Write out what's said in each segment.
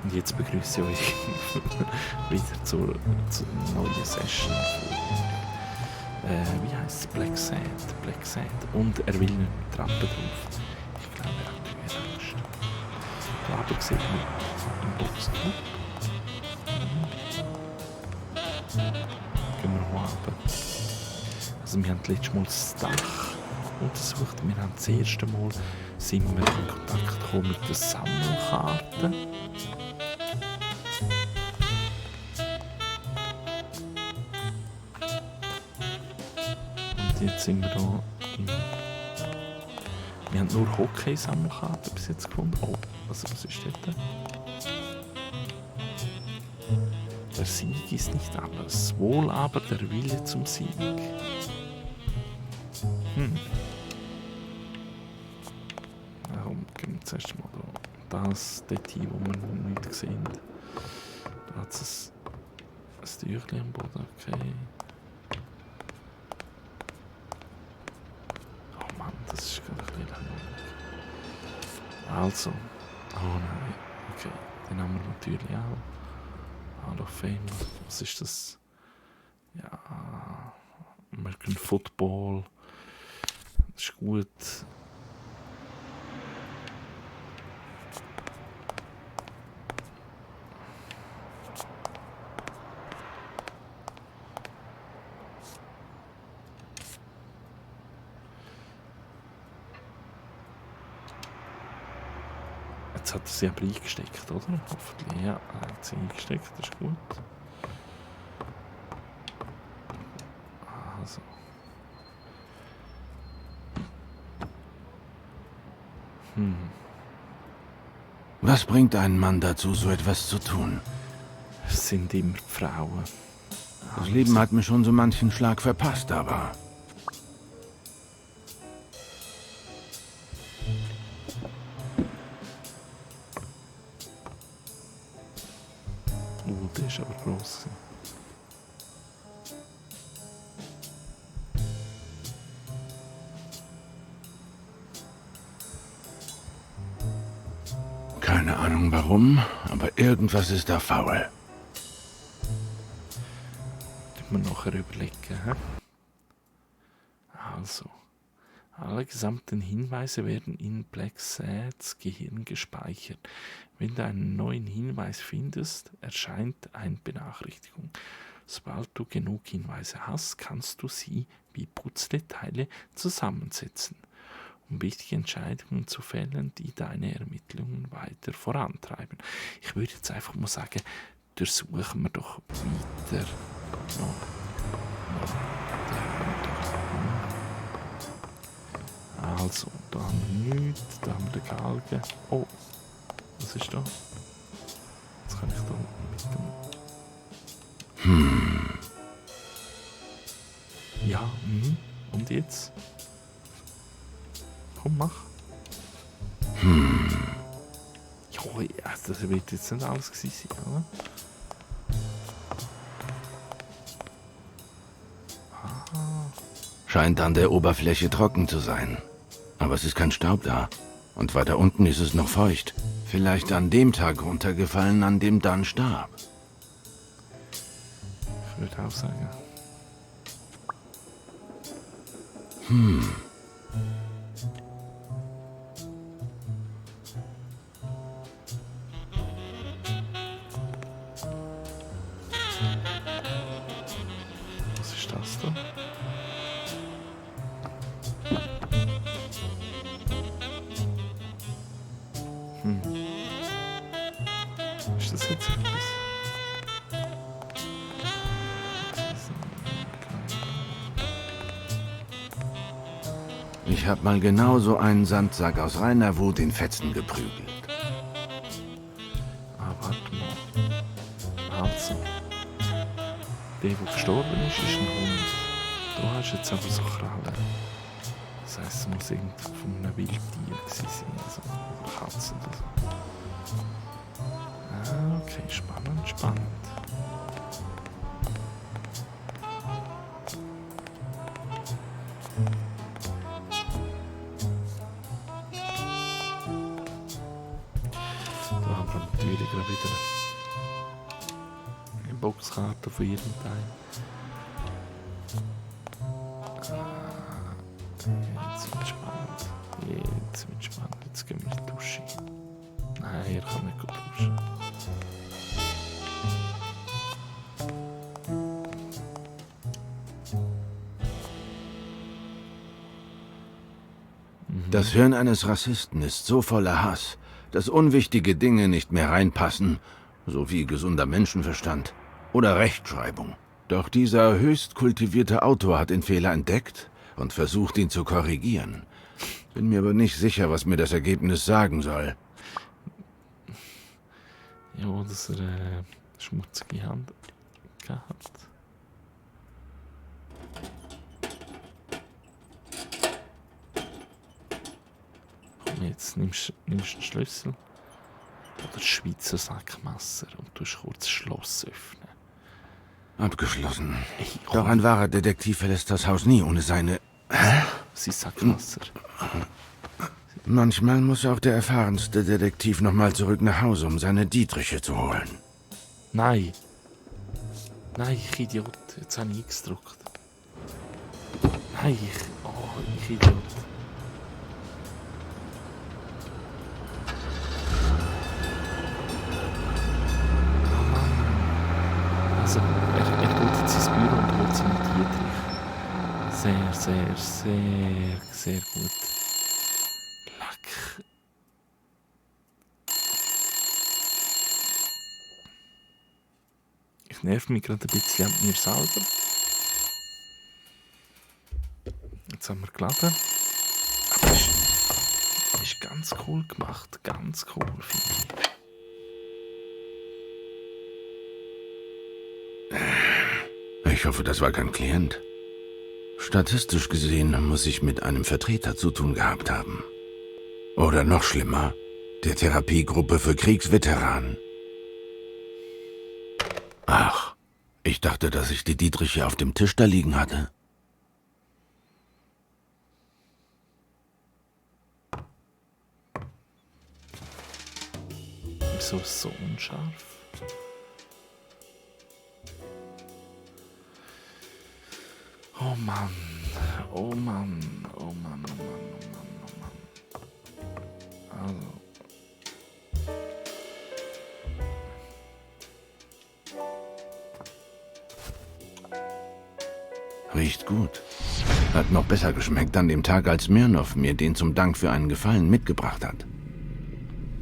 Und jetzt begrüße ich euch wieder zur neuen Session. Wie heisst es? Black Sand. Black Sand. Und er will nicht Treppen drauf. Ich glaube, er hat Höhenangst. Da aber sieht man im Boxclub. Gehen wir mal runter. Also wir haben letztes Mal das Dach untersucht. Wir haben das erste Mal sind wir in Kontakt gekommen mit den Sammelkarten. Und jetzt sind wir hier wir haben nur Hockey-Sammelkarten bis jetzt gefunden. Oh, was ist dort? Der Sieg ist nicht alles, wohl aber der Wille zum Sieg. Warum gehen wir zuerst mal da? Das dort hin, wo wir nicht sehen. Da hat es ein Tüchlein am Boden, okay. Oh Mann, das ist gerade ein bisschen langweilig. Also, oh nein, okay, den haben wir natürlich auch. Hall of Fame, was ist das? Ja, American Football, das ist gut. Jetzt hat er sie aber eingesteckt, oder? Hoffentlich, ja, er hat sie eingesteckt, das ist gut. Also. Was bringt einen Mann dazu, so etwas zu tun? Es sind immer die Frauen. Das Leben hat mir schon so manchen Schlag verpasst, aber... Der ist aber gross. Keine Ahnung warum, aber irgendwas ist da faul. Das wir nachher überlegen. He? Also, alle gesamten Hinweise werden in Black Sands Gehirn gespeichert. Wenn du einen neuen Hinweis findest, erscheint eine Benachrichtigung. Sobald du genug Hinweise hast, kannst du sie wie Puzzleteile zusammensetzen, um wichtige Entscheidungen zu fällen, die deine Ermittlungen weiter vorantreiben. Ich würde jetzt einfach mal sagen, durchsuchen wir doch weiter noch. Also, da haben wir nichts, da haben wir den Galgen. Oh, was ist da? Jetzt kann ich da mit dem... Ja, und jetzt? Komm, mach. Ja, das wird jetzt nicht alles gewesen sein, oder? Scheint an der Oberfläche trocken zu sein. Aber es ist kein Staub da. Und weiter unten ist es noch feucht. Vielleicht an dem Tag runtergefallen, an dem Dan starb. Ich würde auch sagen. Was ist das da? Ist das jetzt etwas? Ich habe mal genauso einen Sandsack aus reiner Wut in Fetzen geprügelt. Ah, warte mal. Also. Der gestorben ist ein Hund. Du hast jetzt aber so Krallen. Das heisst, es muss irgend von einem Wildtier gewesen sein. Also, oder Katzen oder so. Ah, okay, spannend, spannend. Da haben wir einen aktiviere ich wieder eine Boxkarte von jedem Teil. Jetzt wird spannend. Jetzt gehen wir in die Dusche. Nein, ihr kann nicht gut duschen. Das Hirn eines Rassisten ist so voller Hass, dass unwichtige Dinge nicht mehr reinpassen, so wie gesunder Menschenverstand oder Rechtschreibung. Doch dieser höchst kultivierte Autor hat den Fehler entdeckt und versucht, ihn zu korrigieren. Bin mir aber nicht sicher, was mir das Ergebnis sagen soll. Ja, dass er eine schmutzige Hand gehabt. Komm, jetzt nimmst du den Schlüssel oder das Schweizer Sackmesser und tust kurz das Schloss öffnen. Abgeschlossen. Ey, Doch ein wahrer Detektiv verlässt das Haus nie ohne seine... sein Sackmesser. Manchmal muss auch der erfahrenste Detektiv nochmal zurück nach Hause, um seine Dietriche zu holen. Nein. Nein, ich Idiot. Jetzt habe ich X gedruckt. Nein, ich Idiot. Oh Mann. Also, er geht jetzt ins Büro und holt seine Dietrich. Sehr gut. Lack. Ich nerv mich gerade ein bisschen an mir selber. Jetzt haben wir geladen. Aber ist ganz cool gemacht. Ganz cool, finde ich. Ich hoffe, das war kein Klient. Statistisch gesehen muss ich mit einem Vertreter zu tun gehabt haben. Oder noch schlimmer, der Therapiegruppe für Kriegsveteranen. Ach, ich dachte, dass ich die Dietriche auf dem Tisch da liegen hatte. Wieso ist es so unscharf? Oh Mann, oh Mann, oh Mann, oh Mann, oh Mann, oh Mann. Also. Riecht gut. Hat noch besser geschmeckt an dem Tag, als Smirnow mir den zum Dank für einen Gefallen mitgebracht hat.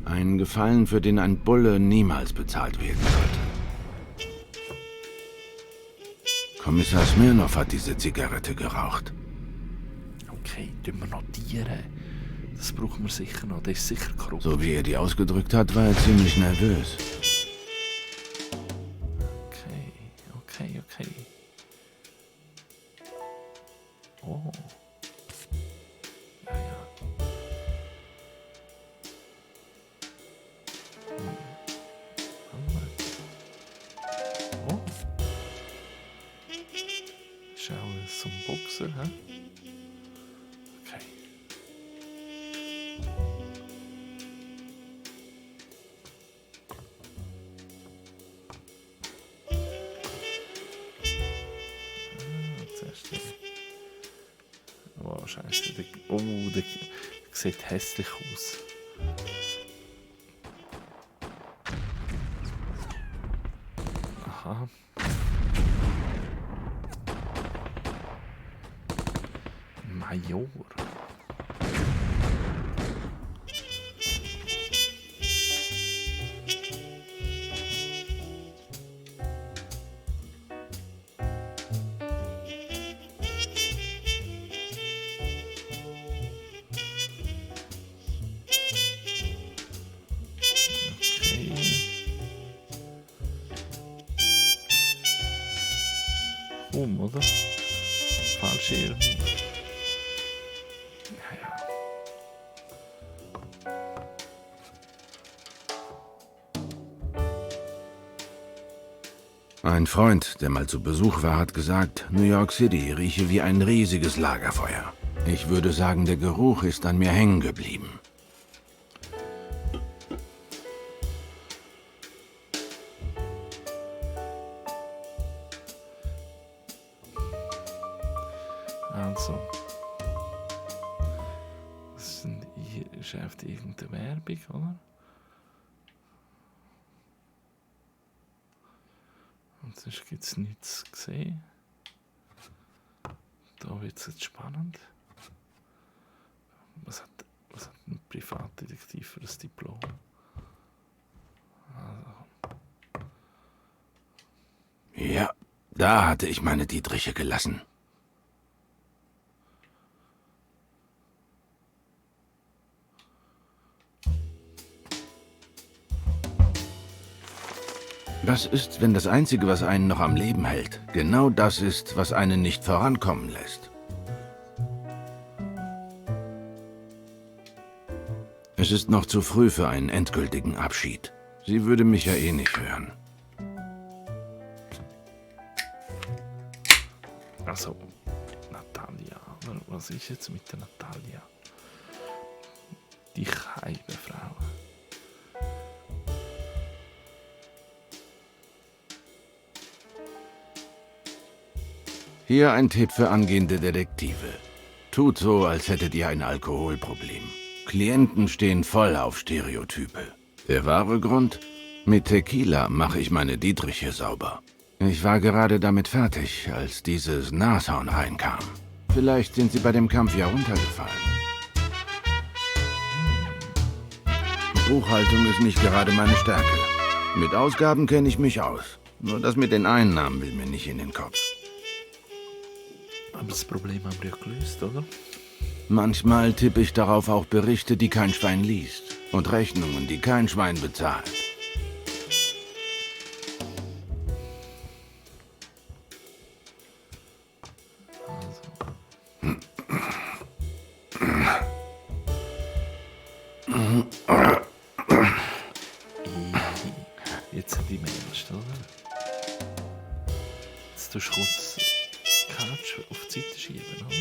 Einen Gefallen, für den ein Bulle niemals bezahlt werden sollte. Kommissar Smirnow hat diese Zigarette geraucht. Okay, tun wir notieren. Das brauchen wir sicher noch, das ist sicher korrupt. So wie er die ausgedrückt hat, war er ziemlich nervös. Okay. Oh. Ja. Oh. Schau, so ein Boxer, hä? Okay. Zuerst. Oh, scheiße. Der sieht hässlich aus. Aha. Major. Oder? Fallschirm. Ja. Ein Freund, der mal zu Besuch war, hat gesagt, New York City rieche wie ein riesiges Lagerfeuer. Ich würde sagen, der Geruch ist an mir hängen geblieben. Also, hier ist auf irgendeine Werbung, oder? Und sonst gibt es nichts zu sehen. Da wird es jetzt spannend. Was hat ein Privatdetektiv für das Diplom? Ja, da hatte ich meine Dietriche gelassen. Was ist, wenn das Einzige, was einen noch am Leben hält, genau das ist, was einen nicht vorankommen lässt? Es ist noch zu früh für einen endgültigen Abschied. Sie würde mich ja eh nicht hören. Also, Natalia. Was ist jetzt mit der Natalia? Die Frau. Hier ein Tipp für angehende Detektive. Tut so, als hättet ihr ein Alkoholproblem. Klienten stehen voll auf Stereotype. Der wahre Grund? Mit Tequila mache ich meine Dietriche sauber. Ich war gerade damit fertig, als dieses Nashorn reinkam. Vielleicht sind sie bei dem Kampf ja runtergefallen. Buchhaltung ist nicht gerade meine Stärke. Mit Ausgaben kenne ich mich aus. Nur das mit den Einnahmen will mir nicht in den Kopf. Aber das Problem haben wir ja gelöst, oder? Manchmal tippe ich darauf auch Berichte, die kein Schwein liest. Und Rechnungen, die kein Schwein bezahlt. Jetzt sind die Mails, oder? Jetzt tust du kurz Couch auf die Seite schieben, oder?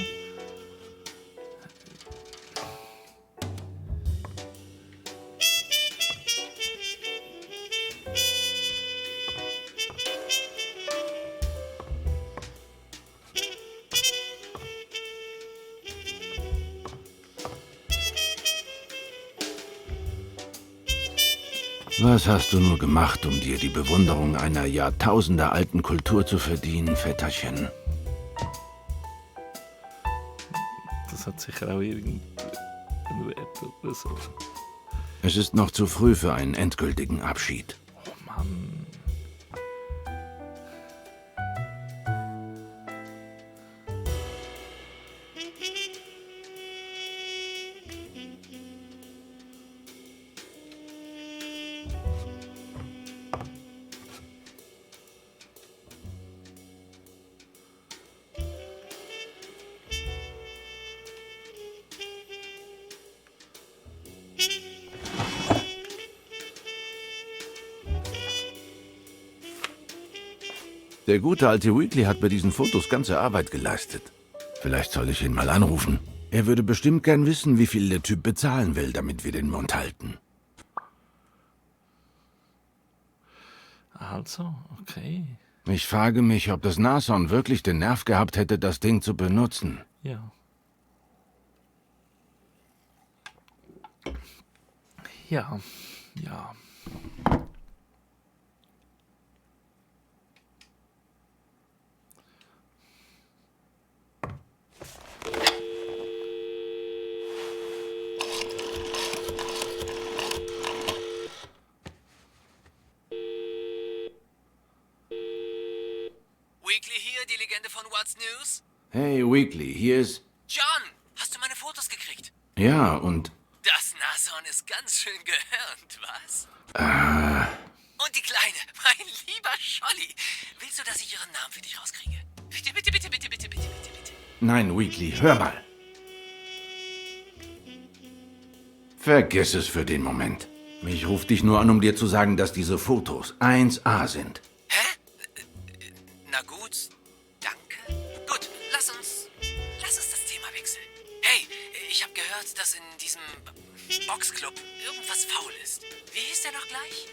Was hast du nur gemacht, um dir die Bewunderung einer jahrtausendealten Kultur zu verdienen, Vetterchen? Das hat sicher auch irgendeinen Wert oder so. Es ist noch zu früh für einen endgültigen Abschied. Oh Mann. Der gute alte Weekly hat bei diesen Fotos ganze Arbeit geleistet. Vielleicht soll ich ihn mal anrufen. Er würde bestimmt gern wissen, wie viel der Typ bezahlen will, damit wir den Mund halten. Also, okay. Ich frage mich, ob das Nashorn wirklich den Nerv gehabt hätte, das Ding zu benutzen. Ja. Ja, ja. Weekly hier, die Legende von What's News? Hey, Weekly, hier ist... John, hast du meine Fotos gekriegt? Ja, und... Das Nashorn ist ganz schön gehörnt, was? Und die Kleine, mein lieber Scholli. Willst du, dass ich ihren Namen für dich rauskriege? Bitte, bitte, bitte, bitte, bitte, bitte, bitte, bitte. Nein, Weekly, hör mal. Vergiss es für den Moment. Ich rufe dich nur an, um dir zu sagen, dass diese Fotos 1A sind. Hä? Na gut, danke. Gut, lass uns das Thema wechseln. Hey, ich habe gehört, dass in diesem Boxclub irgendwas faul ist. Wie hieß der noch gleich?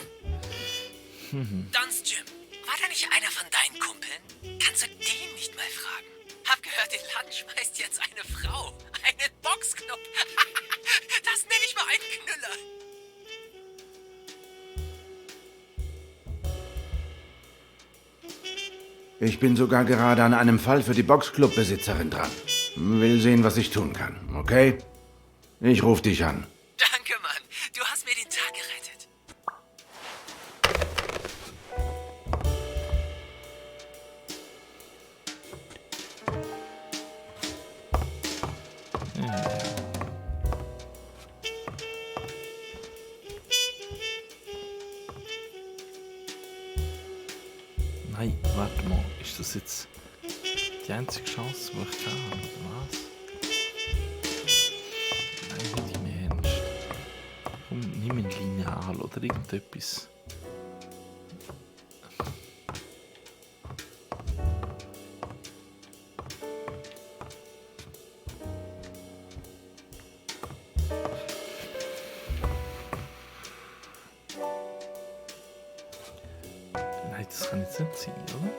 Don's Gym. War da nicht einer von deinen Kumpeln? Kannst du den nicht mal fragen? Hab gehört, den Laden schmeißt jetzt eine Frau. Einen Boxclub. Das nenne ich mal einen Knüller. Ich bin sogar gerade an einem Fall für die Boxclub-Besitzerin dran. Will sehen, was ich tun kann, okay? Ich ruf dich an. Danke, Mann. Du hast mir den Tag gerettet. Nein, warte mal. Ist das jetzt die einzige Chance, die ich habe, oder was? Nein, nicht im Ernst. Komm, nimm ein Lineal oder irgendetwas. Nein, das kann jetzt nicht sein, oder?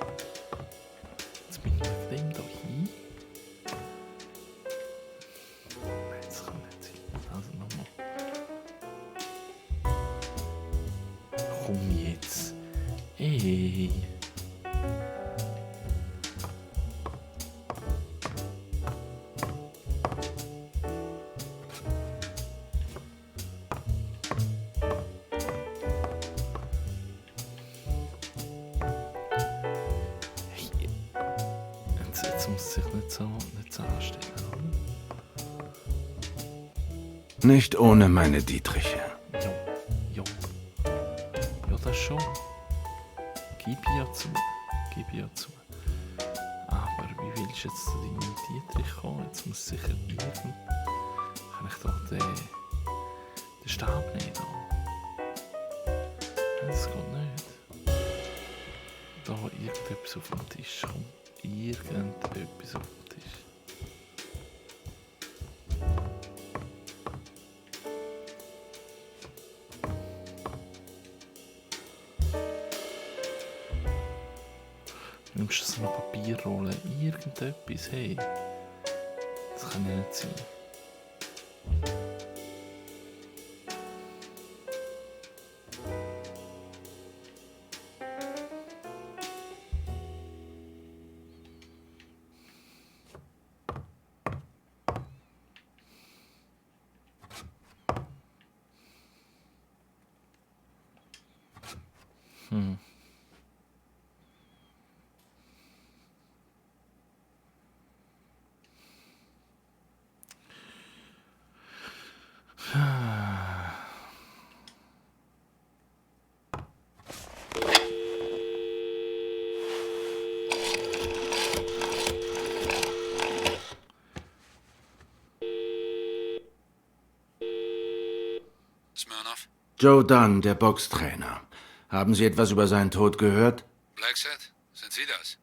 Jetzt bin ich mit dem da hin. Nein, das kann nicht sein. Also nochmal. Komm jetzt. Ey. Jetzt muss sich nicht so anstellen, oder? Nicht ohne meine Dietriche. Ja. Ja, das schon. Gib ja zu. Aber wie willst du jetzt zu deinem Dietrich kommen? Jetzt muss sicher irgend... Kann ich doch den Stab nehmen da? Nein, das geht nicht. Da irgendetwas auf dem Tisch kommt. Irgendetwas auf dem Tisch. Nimmst du so eine Papierrolle? Irgendetwas, hey. Das kann ja nicht sein. Smirnoff? Joe Dunn, der Boxtrainer. Haben Sie etwas über seinen Tod gehört? Blacksad, sind Sie das?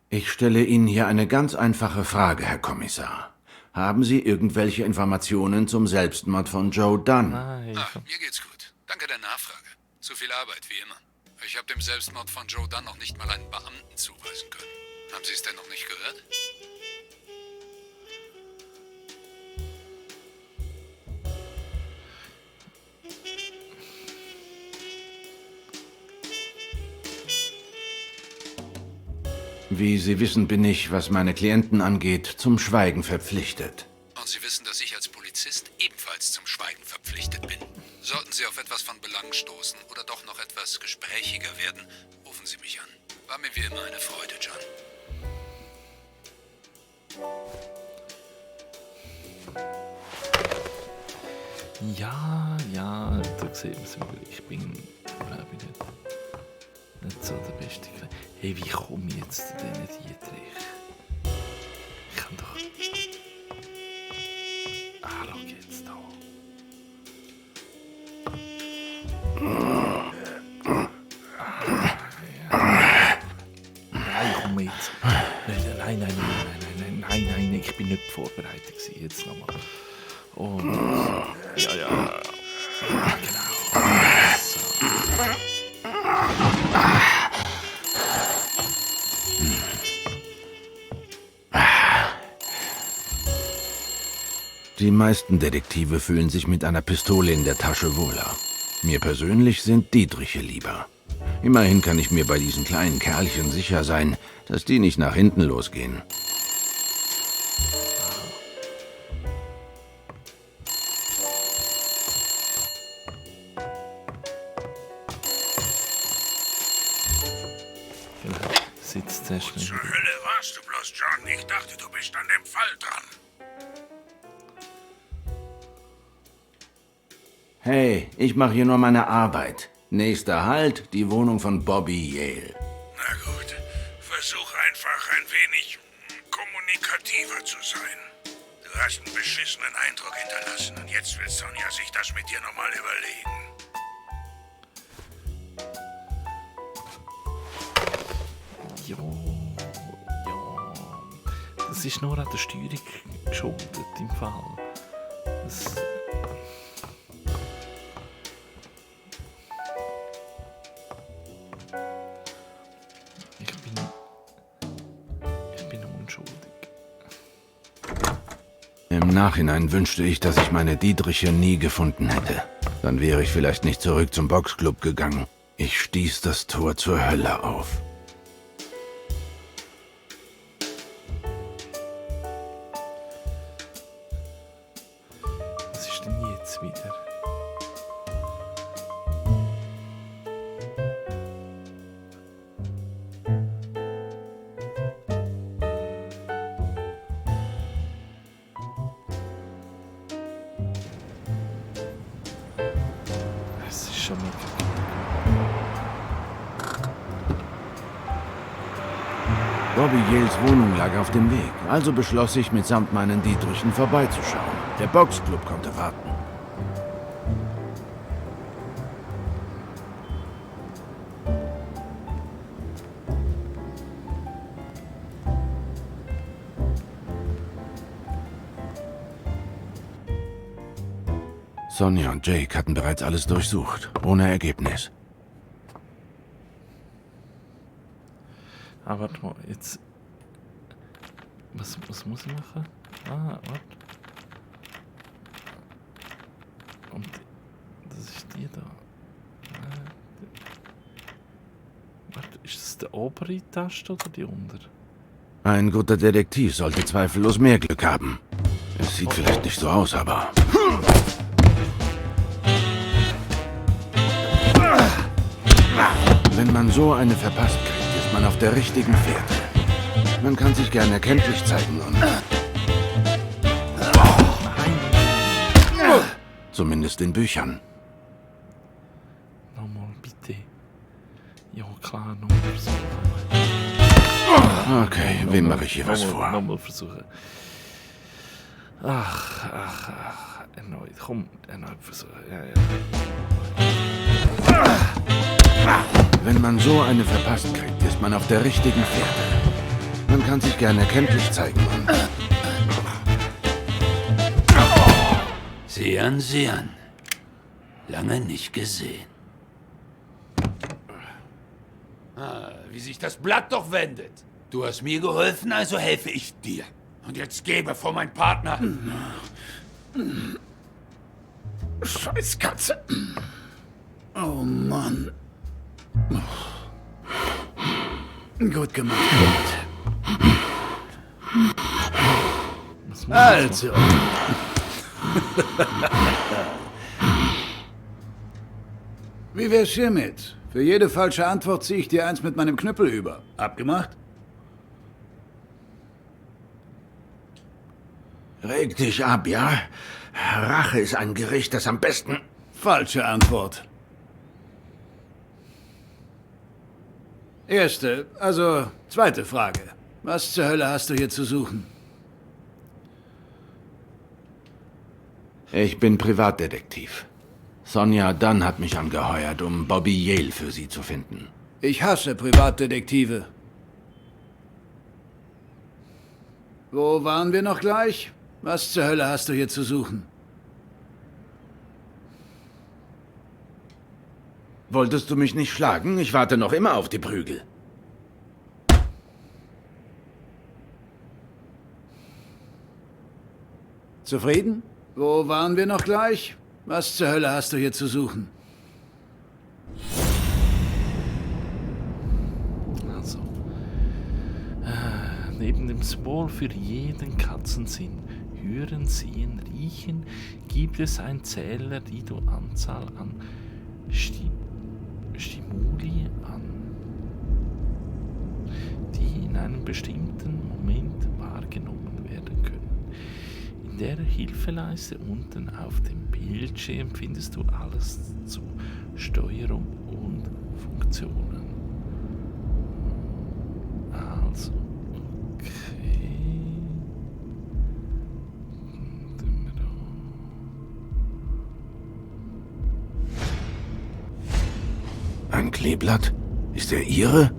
Ich stelle Ihnen hier eine ganz einfache Frage, Herr Kommissar. Haben Sie irgendwelche Informationen zum Selbstmord von Joe Dunn? Nein. Ach, mir geht's gut. Danke der Nachfrage. Zu viel Arbeit, wie immer. Ich habe dem Selbstmord von Joe Dunn noch nicht mal einen Beamten zuweisen können. Haben Sie es denn noch nicht gehört? Wie Sie wissen, bin ich, was meine Klienten angeht, zum Schweigen verpflichtet. Und Sie wissen, dass ich als Polizist ebenfalls zum Schweigen verpflichtet bin. Sollten Sie auf etwas von Belang stoßen oder doch noch etwas gesprächiger werden, rufen Sie mich an. War mir wie immer eine Freude, John. Ja, da sehen wir es wieder. Ich bin, glaube ich, nicht so der Beste. Hey, wie komme ich jetzt zu diesen Dietrich? Ich kann doch... schau jetzt da. Nein, komm jetzt. Nein, ich bin nicht vorbereitet gewesen. Jetzt nochmal. Und... ja. Genau. So. meisten Detektive fühlen sich mit einer Pistole in der Tasche wohler. Mir persönlich sind Dietriche lieber. Immerhin kann ich mir bei diesen kleinen Kerlchen sicher sein, dass die nicht nach hinten losgehen. Genau. Sitzt sehr schnell. Zur Hölle warst du bloß, John? Ich dachte, du bist an dem Fall dran. Hey, ich mache hier nur meine Arbeit. Nächster Halt, die Wohnung von Bobby Yale. Na gut, versuch einfach ein wenig kommunikativer zu sein. Du hast einen beschissenen Eindruck hinterlassen und jetzt will Sonja sich das mit dir nochmal überlegen. Ja. Das ist nur an der Steuerung geschuldet im Fall. Das Ich bin unschuldig. Im Nachhinein wünschte ich, dass ich meine Dietriche nie gefunden hätte. Dann wäre ich vielleicht nicht zurück zum Boxclub gegangen. Ich stieß das Tor zur Hölle auf. Was ist denn jetzt wieder? Es ist schon mega. Bobby Yales Wohnung lag auf dem Weg, also beschloss ich, mitsamt meinen Dietrichen vorbeizuschauen. Der Boxclub konnte warten. Sonja und Jake hatten bereits alles durchsucht, ohne Ergebnis. Ah, warte mal, jetzt. Was muss ich machen? Ah, warte. Und das ist die da. Warte, ist das die obere Taste oder die untere? Ein guter Detektiv sollte zweifellos mehr Glück haben. Es sieht vielleicht nicht so aus, aber... Wenn man so eine verpasst kriegt, ist man auf der richtigen Fährte. Man kann sich gern erkenntlich zeigen und... Zumindest in Büchern. Nochmal, bitte. Ja, klar, nochmal versuchen. Okay, wem mache ich hier was vor? Nochmal versuchen. Ach. Erneut, komm, erneut versuchen. Ja. Wenn man so eine verpasst kriegt, ist man auf der richtigen Fährte. Man kann sich gern erkenntlich zeigen und... Sieh an. Lange nicht gesehen. Wie sich das Blatt doch wendet. Du hast mir geholfen, also helfe ich dir. Und jetzt geh, bevor mein Partner... Scheiß Katze. Oh Mann. Gut gemacht. Also. Wie wär's hiermit? Für jede falsche Antwort ziehe ich dir eins mit meinem Knüppel über. Abgemacht? Reg dich ab, ja? Rache ist ein Gericht, das am besten... Falsche Antwort. Zweite Frage. Was zur Hölle hast du hier zu suchen? Ich bin Privatdetektiv. Sonja Dunn hat mich angeheuert, um Bobby Yale für sie zu finden. Ich hasse Privatdetektive. Wo waren wir noch gleich? Was zur Hölle hast du hier zu suchen? Wolltest du mich nicht schlagen? Ich warte noch immer auf die Prügel. Zufrieden? Wo waren wir noch gleich? Was zur Hölle hast du hier zu suchen? Also, neben dem Symbol für jeden Katzensinn, hören, sehen, riechen, gibt es einen Zähler, die die Anzahl an Stimuli an, die in einem bestimmten Moment wahrgenommen werden können. In der Hilfeleiste unten auf dem Bildschirm findest du alles zu Steuerung und Funktionen. Also, okay. Ein Kleeblatt? Ist er Ihre?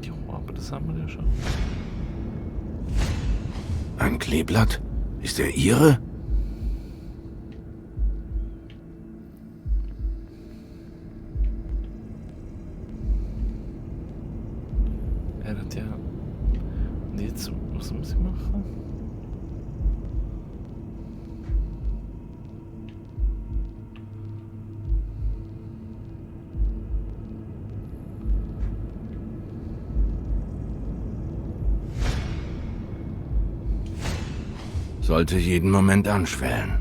Jo, aber das haben wir ja schon. Ein Kleeblatt? Ist er Ihre? Er hat ja... Und jetzt, was muss ich machen? Sollte jeden Moment anschwellen.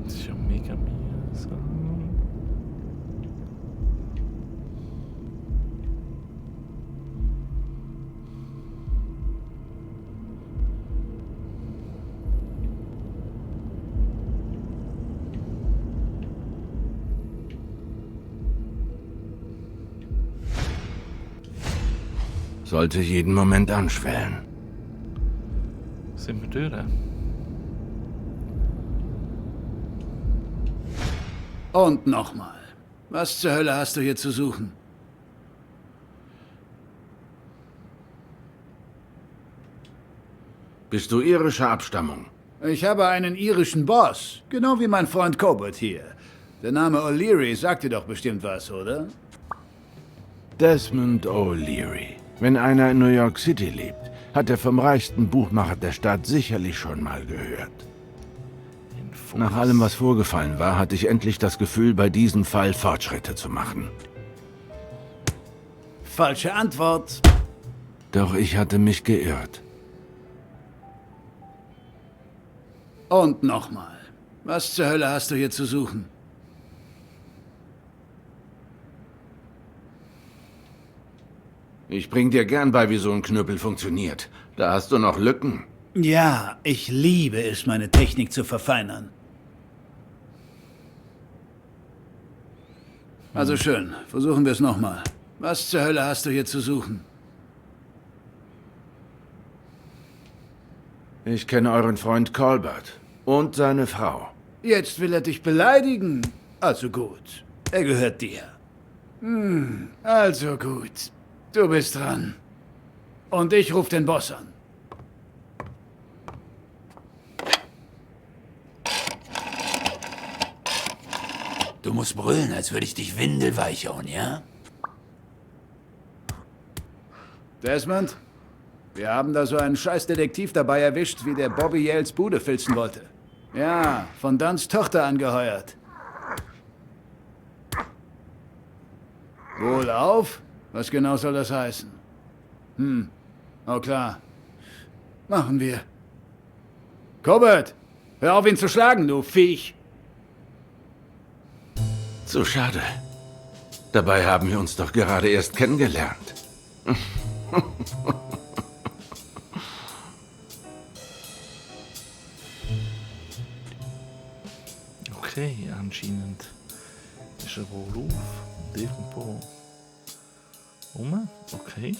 Das ist ja mega mühsam. Sollte jeden Moment anschwellen. Sind wir durch? Und nochmal. Was zur Hölle hast du hier zu suchen? Bist du irischer Abstammung? Ich habe einen irischen Boss, genau wie mein Freund Cobalt hier. Der Name O'Leary sagt dir doch bestimmt was, oder? Desmond O'Leary. Wenn einer in New York City lebt, hat er vom reichsten Buchmacher der Stadt sicherlich schon mal gehört. Nach allem, was vorgefallen war, hatte ich endlich das Gefühl, bei diesem Fall Fortschritte zu machen. Falsche Antwort. Doch ich hatte mich geirrt. Und nochmal. Was zur Hölle hast du hier zu suchen? Ich bring dir gern bei, wie so ein Knüppel funktioniert. Da hast du noch Lücken. Ja, ich liebe es, meine Technik zu verfeinern. Also schön, versuchen wir es nochmal. Was zur Hölle hast du hier zu suchen? Ich kenne euren Freund Colbert und seine Frau. Jetzt will er dich beleidigen. Also gut, er gehört dir. Also gut. Du bist dran. Und ich rufe den Boss an. Du musst brüllen, als würde ich dich windelweich hauen, ja? Desmond, wir haben da so einen scheiß Detektiv dabei erwischt, wie der Bobby Yales Bude filzen wollte. Ja, von Duns Tochter angeheuert. Wohlauf? Was genau soll das heißen? Oh klar. Machen wir. Cobalt, hör auf ihn zu schlagen, du Viech. So schade. Dabei haben wir uns doch gerade erst kennengelernt. Okay, anscheinend ist er wohl auf und irgendwo rum. Okay.